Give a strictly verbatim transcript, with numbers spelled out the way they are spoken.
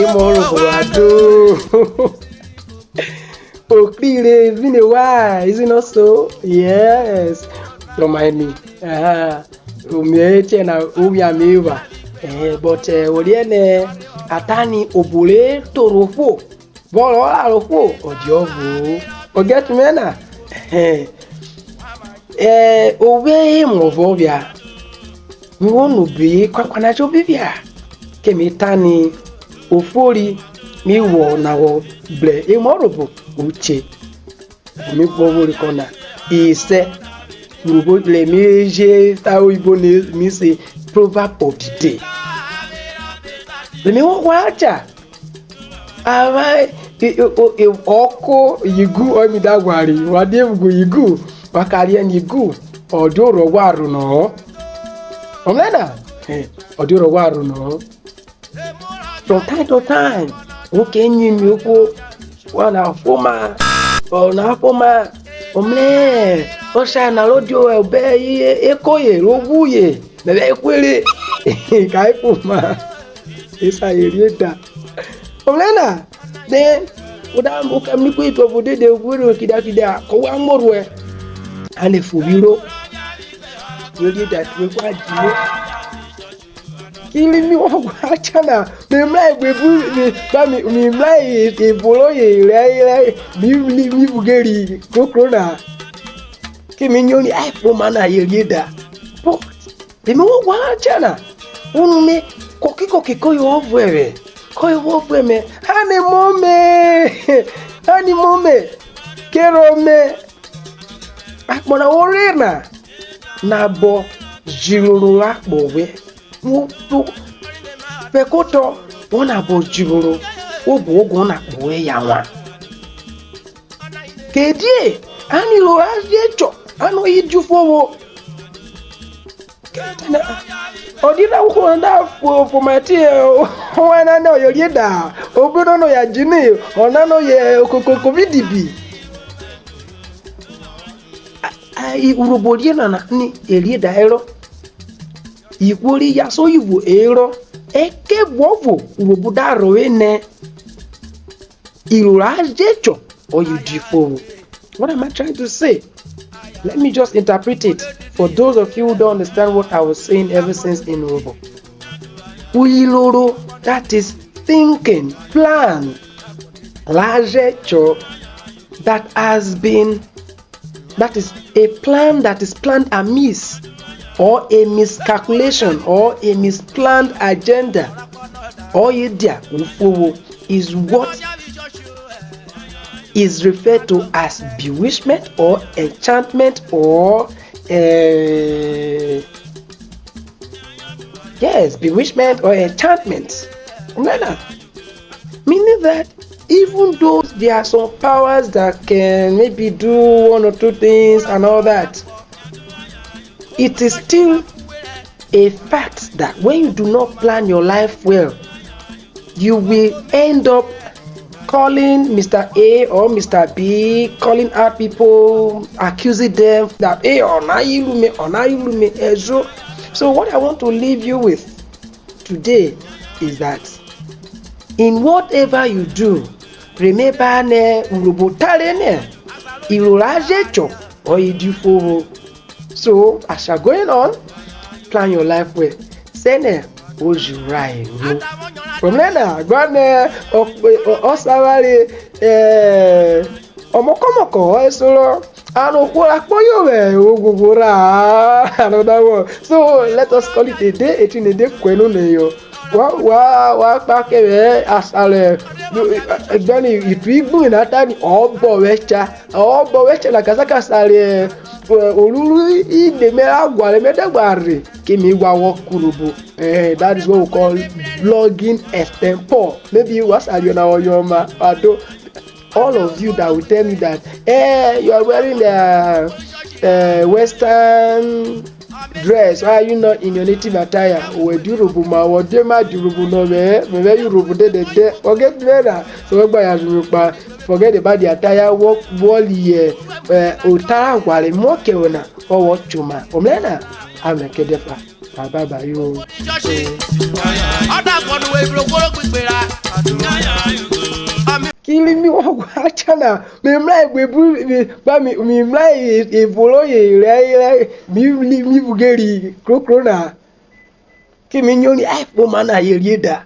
Emọ ro vwo ado. Okrire vine wa, is it not so? Yes. Remind me. Aha. Omiẹ etiẹ na, owian mi epha. Eh, but, eh, wo riẹn nẹ a ta ni obo re toro ohwo, vwọ rọ raro ohwo, ọ diọvo-o. O get me na? Eh, eh, o vwo emọ vwọ phia. Mi wo nu obi ekuakua na ejobi phia, ke mi ta ni ofori mi vwọ na vwọ bru emọ rẹ obo uche. Mi kpo vwori kọ na, isẹ, urhobo rẹ mi je ta oyibo ni, mi se proverb of the day. Rẹ mi ghwa cha, avwanre, i, i, o, i, ọko yigu, ọ mi da ghwari, wa die vwugu yigu, wa ka riẹn yigu, ọ dia orhọ ghwa rhonọ-ọ. Ọ mrẹ na? Hẹ, ọ dia orhọ ghwa rhonọ-ọ. From time to time, wo ke nyi mi ohwo, wa na foma, ọ na foma, ọ mrẹ ọshare na ro dia obẹ ekoye ro ghwu ye, mẹvwẹ e hwere, ka e foma, e sa yeri eda. Ọ mrẹ na, then, wo da, wo ke mrẹ ikpe ituọvo dede, wo vwo kida kida, kọ wa muo ruẹ, a na efu vwi ro, yeri eda, we gua djiro. Kiri mi wọ ghwa cha na, me mrẹ egbe bu mi, ba mi, mi mrẹ e-, evun rọye rẹ, rẹ, mi, mi, mi vughe ri krokro na. Ke mi nyori, a, ekpoma na yeri eda. But, eme wọ ghwa cha na, unu me, kọke kọke kọye ọ vuẹ vwẹ, kọye ọ vuẹ mẹ, ani emọ mẹ, ani emọ mẹ, kerẹ mẹ, akpọ na wo rhe na, nabọ jiroro akpọ wẹ. Wo, wo, vwẹ kotọ, wọ nabọ jiroro, obo ogun na kpo wẹ ya wan. Kedie, ani ro ra je chọ, ani yi diofovwo. Ọ di na, uko na da fo, fo ma te, ọ, ọ, wa na na ọyọ rie da, obo no no ya ji ni, ọ na no yẹ okoko covid bi. A, a, i, urhobo rie nana ni erie da herọ. Ihwo ri ya so ivo herọ. Ẹkẹvuọvo urhobo da rhọvwe nẹ iroro a je chọ, ọye udi fo. What am I trying to say? Let me just interpret it for those of you who don't understand what I was saying ever since in Urhobo. Iroro, that is thinking, plan, ra je chọ, that has been, that is a plan that is planned amiss, or a miscalculation, or a misplanned agenda, or idea ufowo is what is referred to as bewitchment or enchantment or, eh, yes, bewitchment or enchantment. Remember, meaning that even though there are some powers that can maybe do one or two things and all that, it is still a fact that when you do not plan your life well, you will end up calling Mister A or Mister B, calling out people, accusing them that, "Hey, ọna yi ru me, ọna yi ru me, ẹzo." So what I want to leave you with today is that in whatever you do, remember nẹ Urhobo tare nẹ iroro a je chọ, ọye di fovwo. So, as you are going on, plan your life well. Sẹ nẹ o ji rayen unu. From there na, gba nẹ ọ, ọ, ọ sa vware, eh, ọmọkọmọkọ, ọ esorọ, and ohwo ra kpọyọ vwẹ oghwoghwo ra-a, another one. So, let us call it a day, eti ne de kuẹ no neyọ. Wa, wa, wa kpa kẹ vwẹ asan rẹ, ẹgbẹni itu igbun na ta ni, ọ bọ vwẹ cha, ọ bọ vwẹ cha na kasa kasa rẹ, eh, oruru ide mẹ ra guare mẹ da gba rhe, ke mi ghwa wọ ku Urhobo. Eh, that is what we call blogging extempore. Maybe wa sa riọ na, ọyọma, ado. All of you that will tell me that, eh, you are wearing, uh, uh, Western dress, why are you not in your native attire? Wẹ di Urhobo ma, wọ die ma di Urhobo nọ vwẹ, mẹ vẹ Urhobo dẹdẹdẹ. Forget me na, so wẹ gba ya zuru kpa. Forget about the attire, wọ, wọ li, eh, ota ra ghware, mọ kẹ wẹ na, ọ wọ choma. Omrẹ na, amen kẹdẹfa. Bye bye bye yo. Ọ da kọ nu we bro kporo gbigbe ra. Kana, mi mrẹ egbe bu, mi, gba mi, mi mrẹ e-, evo rọye rẹ, rẹ, mi, mi, mi vughe ri krokro na. Ki mi nyori, ai, kpoma na ye rie da.